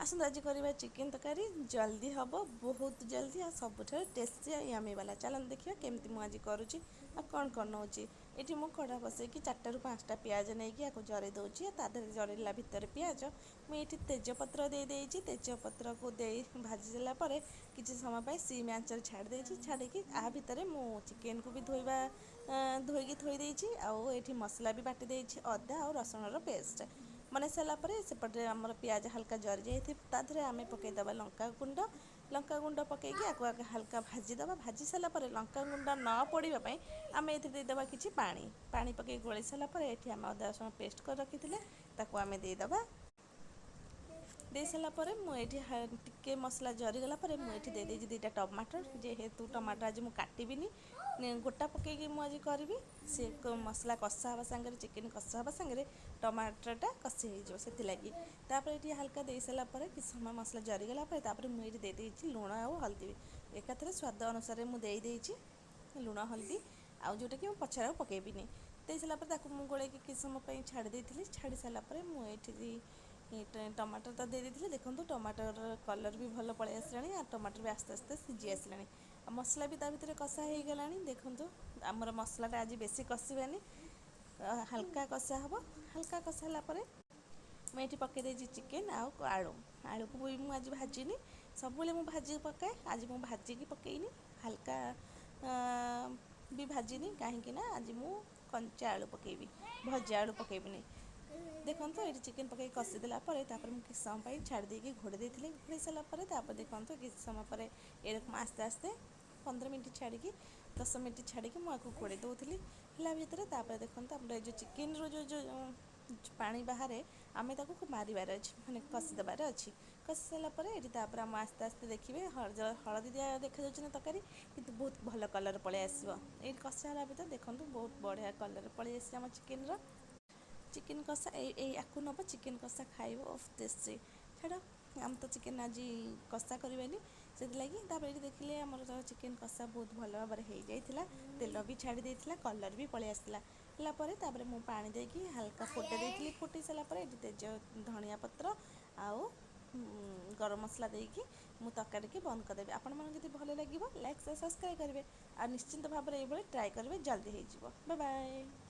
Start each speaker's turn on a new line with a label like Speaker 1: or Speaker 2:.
Speaker 1: ଆସନ୍ତୁ ଆଜି କରିବା ଚିକେନ୍ ତରକାରୀ। ଜଲ୍ଦି ହେବ, ବହୁତ ଜଲ୍ଦି ଆଉ ସବୁଠାରୁ ଟେଷ୍ଟି ଆଉ ୟମି ବାଲା। ଚାଲନ୍ତୁ ଦେଖିବା କେମିତି ମୁଁ ଆଜି କରୁଛି ଆଉ କ'ଣ କ'ଣ ନେଉଛି। ଏଠି ମୁଁ କଢ଼ା ବସେଇକି 4ଟାରୁ 5ଟା ପିଆଜ ନେଇକି ଆକୁ ଜରେଇ ଦେଉଛି। ତା ଦେହରେ ଜରେଇଲା ଭିତରେ ପିଆଜ ମୁଁ ଏଇଠି ତେଜପତ୍ର ଦେଇଦେଇଛି। ତେଜପତ୍ରକୁ ଦେଇ ଭାଜି ଦେଲା ପରେ କିଛି ସମୟ ପାଇଁ ସିମ୍ ଆଞ୍ଚରେ ଛାଡ଼ି ଦେଇଛି। ଛାଡ଼ିକି ଆ ଭିତରେ ମୁଁ ଚିକେନକୁ ବି ଧୋଇବା ଧୋଇକି ଥୋଇ ଦେଇଛି ଆଉ ଏଇଠି ମସଲା ବି ବାଟି ଦେଇଛି, ଅଦା ଆଉ ରସୁଣର ପେଷ୍ଟ ବନେଇ ସାରିଲା ପରେ ସେପଟେ ଆମର ପିଆଜ ହାଲକା ଜରି ଯାଇଥିବ, ତା ଦେହରେ ଆମେ ପକାଇଦେବା ଲଙ୍କା ଗୁଣ୍ଡ। ଲଙ୍କା ଗୁଣ୍ଡ ପକାଇକି ଆକୁ ଆଗ ହାଲକା ଭାଜିଦେବା। ଭାଜି ସାରିଲା ପରେ ଲଙ୍କା ଗୁଣ୍ଡ ନ ପୋଡ଼ିବା ପାଇଁ ଆମେ ଏଥିରେ ଦେଇଦେବା କିଛି ପାଣି। ପାଣି ପକାଇ ଗୋଳେଇ ସାରିଲା ପରେ ଏଠି ଆମେ ଅଦା ରସୁଣ ପେଷ୍ଟ କରି ରଖିଥିଲେ, ତାକୁ ଆମେ ଦେଇଦେବା। ଦେଇ ସାରିଲା ପରେ ମୁଁ ଏଇଠି ଟିକେ ମସଲା ଜରିଗଲା ପରେ ମୁଁ ଏଠି ଦେଇଦେଇଛି 2ଟା ଟମାଟର। ଯେହେତୁ ଟମାଟର ଆଜି ମୁଁ କାଟିବିନି, ଗୋଟା ପକାଇକି ମୁଁ ଆଜି କରିବି। ସେ ମସଲା କଷା ହେବା ସାଙ୍ଗରେ, ଚିକେନ୍ କଷା ହେବା ସାଙ୍ଗରେ ଟମାଟରଟା କଷି ହେଇଯିବ, ସେଥିଲାଗି। ତାପରେ ଏଠି ହାଲକା ଦେଇ ସାରିଲା ପରେ କିଛି ସମୟ ମସଲା ଜରିଗଲା ପରେ ତାପରେ ମୁଁ ଏଇଠି ଦେଇଦେଇଛି ଲୁଣ ଆଉ ହଳଦୀ। ଏକାଥରେ ସ୍ୱାଦ ଅନୁସାରେ ମୁଁ ଦେଇଦେଇଛି ଲୁଣ ହଳଦୀ, ଆଉ ଯେଉଁଟାକି ମୁଁ ପଛରେ ଆଉ ପକାଇବିନି। ଦେଇ ସାରିଲା ପରେ ତାକୁ ମୁଁ ଗୋଳେଇକି କିଛି ସମୟ ପାଇଁ ଛାଡ଼ି ଦେଇଥିଲି। ଛାଡ଼ି ସାରିଲା ପରେ ମୁଁ ଏଇଠି ଟମାଟର ତ ଦେଇ ଦେଇଥିଲି। ଦେଖନ୍ତୁ, ଟମାଟର କଲର୍ ବି ଭଲ ପଳେଇ ଆସିଲାଣି ଆଉ ଟମାଟର ବି ଆସ୍ତେ ଆସ୍ତେ ସିଝି ଆସିଲାଣି ଆଉ ମସଲା ବି ତା ଭିତରେ କଷା ହେଇଗଲାଣି। ଦେଖନ୍ତୁ, ଆମର ମସଲାଟା ଆଜି ବେଶୀ କଷିବାନି, ହାଲକା କଷା ହେବ। ହାଲକା କଷା ହେଲା ପରେ ମୁଁ ଏଇଠି ପକାଇ ଦେଇଛି ଚିକେନ୍ ଆଉ ଆଳୁ। ଆଳୁକୁ ବି ମୁଁ ଆଜି ଭାଜିନି। ସବୁବେଳେ ମୁଁ ଭାଜିକି ପକାଏ, ଆଜି ମୁଁ ଭାଜିକି ପକାଇନି, ହାଲକା ବି ଭାଜିନି, କାହିଁକି ନା ଆଜି ମୁଁ କଞ୍ଚା ଆଳୁ ପକାଇବି, ଭଜା ଆଳୁ ପକାଇବିନି। ଦେଖନ୍ତୁ, ଏଇଠି ଚିକେନ୍ ପକାଇକି କଷିଦେଲା ପରେ ତାପରେ ମୁଁ କିଛି ସମୟ ପାଇଁ ଛାଡ଼ି ଦେଇକି ଘୋଡ଼େଇ ଦେଇଥିଲି। ଘୋଡ଼େଇ ସାରିଲା ପରେ ତାପରେ ଦେଖନ୍ତୁ, କିଛି ସମୟ ପରେ ଏରକମ ଆସ୍ତେ ଆସ୍ତେ 15 ମିନିଟ୍ ଛାଡ଼ିକି, 10 ମିନିଟ୍ ଛାଡ଼ିକି ମୁଁ ଆକୁ ଘୋଡ଼େଇ ଦେଉଥିଲି। ହେଲା ଭିତରେ ତାପରେ ଦେଖନ୍ତୁ, ଆମର ଏ ଯେଉଁ ଚିକେନ୍ରୁ ଯେଉଁ ଯେଉଁ ପାଣି ବାହାରେ, ଆମେ ତାକୁ ମାରିବାର ଅଛି, ମାନେ କଷି ଦେବାର ଅଛି। କଷି ସାରିଲା ପରେ ଏଠି ତାପରେ ଆମ ଆସ୍ତେ ଆସ୍ତେ ଦେଖିବେ ହଳଦୀ ଦିଆ ଦେଖାଯାଉଛି ନା ତରକାରୀ, କିନ୍ତୁ ବହୁତ ଭଲ କଲର୍ ପଳେଇ ଆସିବ। ଏଇଠି କଷା ହେଲା ଭିତରେ ଦେଖନ୍ତୁ, ବହୁତ ବଢ଼ିଆ କଲର୍ ପଳେଇ ଆସିଛି ଆମ ଚିକେନ୍ର। ଚିକେନ୍ କଷା ଏଇ ଏଇ ଆକୁ ନେବ, ଚିକେନ୍ କଷା ଖାଇବ, ଓଫ୍ ଟେଷ୍ଟି। ଛାଡ଼, ଆମେ ତ ଚିକେନ୍ ଆଜି କଷା କରିବାନି, ସେଥିଲାଗି। ତାପରେ ଏଇଠି ଦେଖିଲେ, ଆମର ତ ଚିକେନ୍ କଷା ବହୁତ ଭଲ ଭାବରେ ହେଇଯାଇଥିଲା, ତେଲ ବି ଛାଡ଼ି ଦେଇଥିଲା, କଲର୍ ବି ପଳେଇ ଆସିଥିଲା। ହେଲା ପରେ ତାପରେ ମୁଁ ପାଣି ଦେଇକି ହାଲକା ଫୁଟେଇ ଦେଇଥିଲି। ଫୁଟେଇ ସାରିଲା ପରେ ଏଠି ତେଜ ଧଣିଆ ପତ୍ର ଆଉ ଗରମ ମସଲା ଦେଇକି ମୁଁ ତରକାରୀକି ବନ୍ଦ କରିଦେବି। ଆପଣମାନଙ୍କୁ ଯଦି ଭଲ ଲାଗିବ, ଲାଇକ୍, ସବସ୍କ୍ରାଇବ୍ କରିବେ ଆଉ ନିଶ୍ଚିନ୍ତ ଭାବରେ ଏଇଭଳି ଟ୍ରାଏ କରିବେ, ଜଲ୍ଦି ହେଇଯିବ। Bye bye.